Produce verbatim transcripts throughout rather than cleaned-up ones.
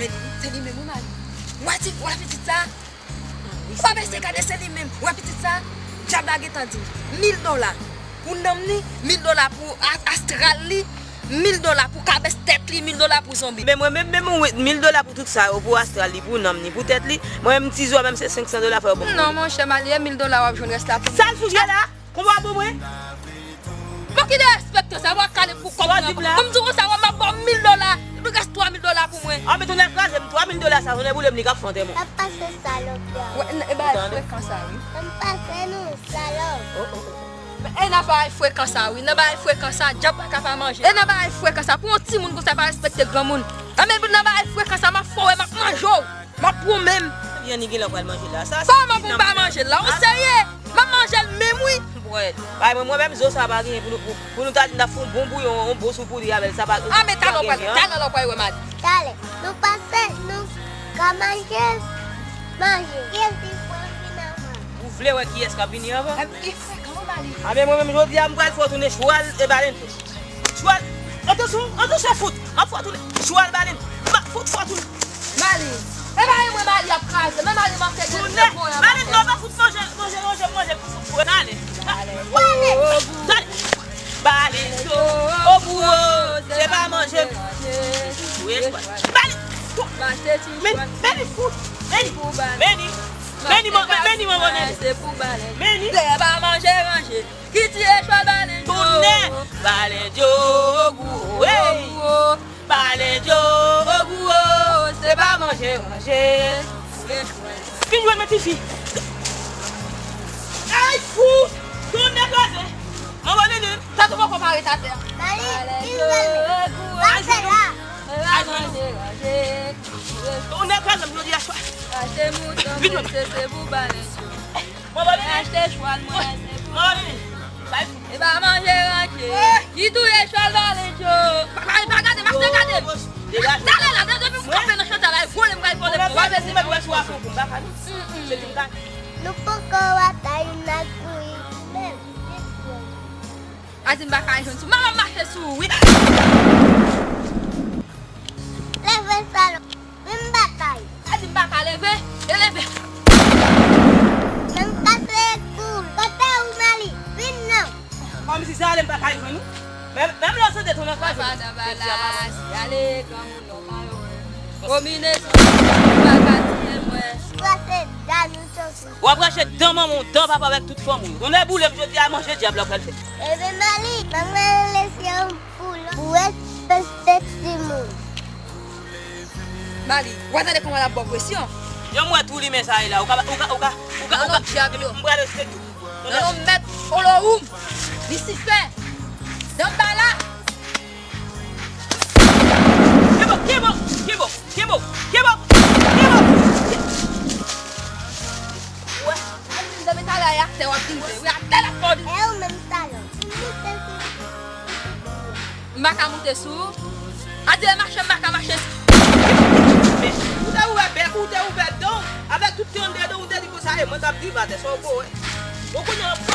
Se li menm, wi, Mali. Ou wè ti, ou wè pitit sa? Ou pa bese gade, se li menm. Ou wè pitit sa? Dyab la gentan di m. Mil dola pou nanm li, mil dola pou a-, astral li, mil dola pou kabès tèt li, mil dola pou zonbi. Men mwen menm, menm mwen, mil dola pou tout sa yo, pou astral li, pou nanm li, pou tèt li. Mwen menm, ti zo a, menm se senk san dola, fò yo ban m. Non, monchè, Mali, e mil dola w ap jwenn, rès la pou mwen. Sa l fout la? Konba pou mwen. Bon, ki derespektan sa, w ap kale pou kòb nan. Bon, m di w konsa, w ap ba w mil dola, epi rès twa mil dola pou mwen. A, men tonè kraze m, twa mil dola sa, tonè boule m, li k ap fè antèman. N ap pase salòp la. Wè, n-, e bagay frekan sa, wi. N ap pase nou, salòp. Oh, oh, oh. E nan bagay frekan sa, wi. Nan bagay frekan sa, dyab pa ka pa manje. E nan bagay frekan sa, pou yon timoun konsa pa respekte granmoun. A, men nan bagay frekan sa, m ap fè w wè, m ap manje w. M ap pran menm. Ebyen, li genlè pral manje la. Sa, sa kòman pou m pa manje l la? Ou serye? M ap manje l menm, wi. Bwè. Bay mwen, mwen menm, zo sa pa genyen pou nou, pou, pou nou ta di n ap fè yon bon bouyon, yon bon sou pouli avè l, sa pa, a, men talè w pral, talè w pral wè Mali. Talè. Nou pase, nou ka manje, manje. Kiyès ki pral vin avan? Ou vle wè kiyès k ap vini avan? Epi, frekan, wi, Mali. A, men mwen menm, jodi a, m pral fè w tounen chwal e balento. Chwal. Atansyon, atansyon, fout. M ap fè w tounen. Chwal, balèn. M ap fout fè w tounen. Mali. E pa mwen Mali ap kraze. Men Mali manke de. Tounen. Balèn, non, pa fout manje, manje, manje, manje, pou fout fè. Talè. Talè. Talè. Balèn, o, o, o, se pa manje. Wi, chwal. Balèn. Men, men li fout. Men li. Men li. Men li, men li, men li, men li. Se pou balèn. Men li. Se pa manje, manje. Ki tiye chwal Balenjo. Tounen. Balenjo ogou, hey. Balenjo ogou, se pa manje, manje. Vin jwenn mwen, tifi. Ay, fou. Tounen kraze. Manman Nini, sa tou poko parèt atè. Balenjo ogou, se pa manje, manje. Tounen kraze, m jodi a chwa. Achte mouton, vin jwenn mwen. Se, se pou Balenjo. Mwen achte chwal, mwen achte pou. Mwen vini. Bay fout. E pa manje ranje. Ki touye chwal Balenjo. Pa, pa, pa gade, mache gade. Degaj. Talè la, depi m kanpe nan chanta la, e vole m pral vole pou. W ap ese mwen wè sou afon pou m pa ka non. Se tou m ka. Nou poko batay, n a kouri menm. A di m pa ka jwenn sou. Manman m mache sou ou, wi. Leve salòp. Vin batay. A di m pa ka leve, e leve. Men m kase koul. Kote ou Mali? Vin non. Kòmsi se ale m pa ka jwenn ou. Menm, menm lè w sante tonè kraze. Papa nan bala, si ale granmoun non pa yo. Konbinezon, ou pa ka tiye mwen. Kraze dan nou chòf. W ap rache dan manman w, dan papa w avèk tout fanmi w. Tonè boule m jodi a, manje dyab la w pral fè. Leve Mali, manman lese yon Pou respèkte timoun. Mali, w a tande kòman l ap ba w presyon? Yon mwen tou limen sa ye la. Ou ka, ou ka, ou ka, ou ka, ou ka. Non, non, dyab yo. M pral respekte w. Non, non, mèt Olohoum, Lisifè, Danbala. Kenbe w, kenbe w, kenbe w, kenbe w, kenbe w, kenbe w. Wè, a di m dòmi talè a atè w ap vin jwe. Wi, atè l ap fè w vin. E ou menm talè. M pa ka moute sou. A di e mache m pa ka mache sou. Ou te ouvè bèk ou, ou te ouvè dan w. Avèk tout tan de dan w, ou te di konsa e mwen k ap viv atè sa w ko wè. Bon, kounye a w ap fè.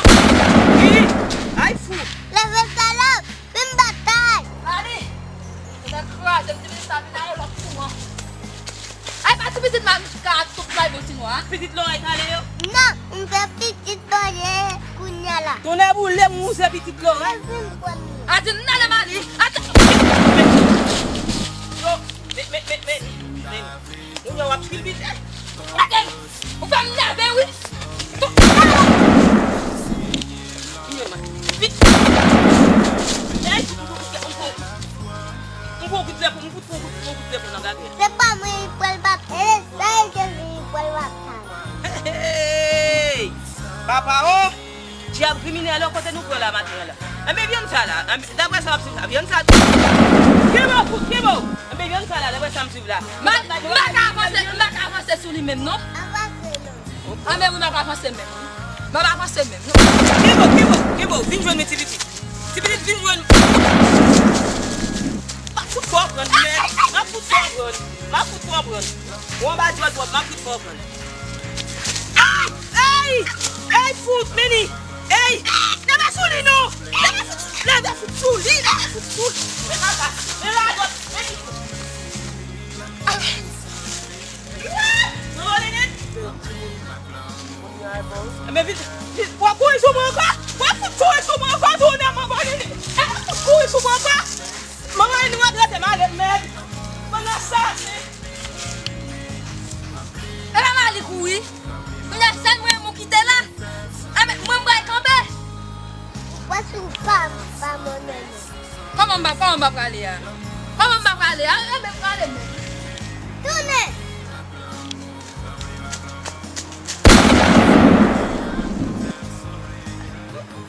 Wi. Ay fou. Leve salòp. Vin batay. Mali. Ou te kraze m, ti pitit sa vin ale lòt kou an. Ay pa ti pitit Mali ka ak tout bay bon ti nwa. Pitit lòrèy kale yo. Non, m fè pitit lòrèy kounye a la. Tonè boule m, ou se pitit lòrèy. Vin pran m. A di n ale Mali. A di. Yo, men, men, men, men, men. Kounye a w ap filme. Gade m. Ou fè m nève wi. Hey, m pran kout zèpo, m fout pran kout, pran kout zèpo nan gagè. Se pa mwen ki pral bat, e se Jezi ki pral bat. Hey! Papa o! Dyab kriminèl o, kote nou pran la maten an la? Enben vyann sa la, enben, daprè sa w ap swiv la, vyann sa. Kenbe w, fout, kenbe w! Enben vyann sa la, daprè sa m swiv la. M pa ka avanse, m pa ka avanse sou li menm non. Avanse non. Anben wi, m ap avanse menm wi. M ap avanse menm non. Kenbe w, kenbe w, kenbe w, vin jwenn mwen ti pitit. Ti pitit vin jwenn. M ap fout fè w pran, men. M ap fout fè w pran. M ap fout fè w pran. Ou anba dyòl twòp, m ap fout fè w pran. Ay! Ey! Ey, fout, men li! Ey! Leve sou li non! Leve fout, leve fout sou li! Leve fout sou li! Men papa! Men radòt! Men li! Ay! M pa prale a. Kòman m pa prale a? Enben, m prale menm. Tounen!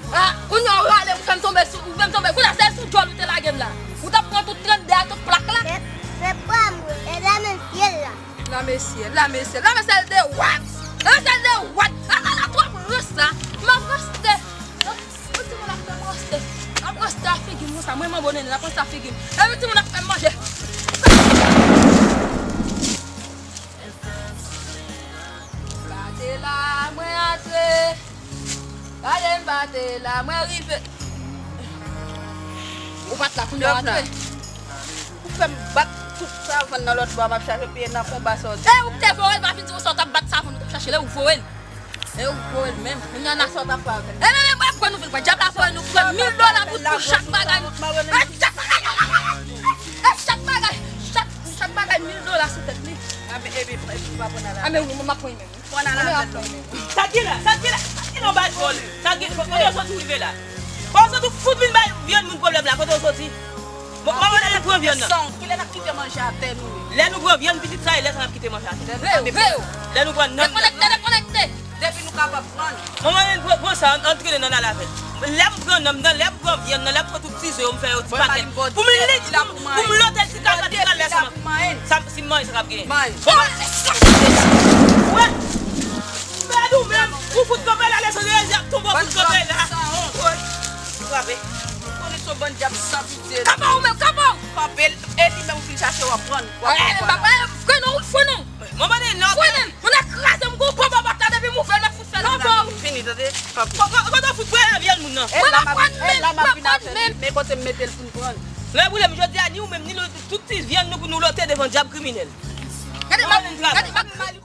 Ah, kounye a ou rale, ou fè m tonbe sou, ou fè m tonbe. Kounye a se sou djòl ou te lage m la. Ou t ap pran tout trannde a, tout plak la. Se, se pa mwen, e lame syèl la. Lame syèl, lame syèl, lame syèl de what? Lame syèl de what? Ata la twòp rans la. M ap reste. Yon timoun ap fè m reste. Ap reste a figi m konsa. Mwen manbo nene, ap reste a figi m. Epi timoun ap fè m manje. Bate la, mwen antre. Gade m bate la, mwen rive. Ou pa t la, kounye a w antre. Ou fè m bat tout savann nan lòt bò a, m ap chache piye nan konba sòti. E ou te voye l, pa vin di m sa w t ap bat savann, ou t ap chache lè ou voye l. E ou voye l menm, kounye a n a sa w t ap fè avè l. E men, men, mwen pran nou vin pran. Dyab la voye nou pran mil dola pou, pou chak bagay nou. E chak bagay, e chak bagay, chak, chak bagay mil dola sou tèt li. A men, epi, epi, pa pran nan la. A men wi, mwen m ap pran menm. Pran nan la. Sa k gen la? Sa k gen la? Sa k gen nan baz vòlè? Sa k gen, kote w soti rive la? Kote w soti fout vin bay vyann moun pwoblèm la? Kote w soti? Bon, manman, lè nou pran vyann nan. Kilè n ap kite manje atè nou ye? Lè nou pran vyann, pitit sa, e lè sa n ap kite manje atè. Vre, vre. Lè nou pran nanm nan. Dekonekte, dekonekte. Depi nou kapab pran. Manman, pran, pran sa, an, antre nan lavel. Lè m pran nanm nan, lè m pran vyann nan, lè m pran tout ti zo yo, m fè yo ti pakèt. Pou m lit, pou m, pou m lote l ti kal, ti kal lè sa. Sa, si m manje, sa k ap genyen. Bon, wè. Fè nou menm, ou fout kanpe la, lè sa, lè sa, tonbe, fout kanpe la. Frape. Konnen se yon bann dyab san pitye. Kanpe ou menm, kanpe ou. Kanpe l, e li menm ou fin chache, w ap pran. W ap pran. Frennen, ou frennen. Manman, non. Frennen, moun nan kraze m gon pòp anba ta depi m ouvè l, m ap fout fè l anba w. Fini, tande? Kanpe. Kote w fout pran vyann moun nan? Mwen pa pran menm, mwen pa pran menm. Men kote m mete l pou n pran. Lè boule m jodi a, ni ou menm, ni nou, tout ti vyann nou pou nou lote devan dyab kriminèl. Gade, gade, gade.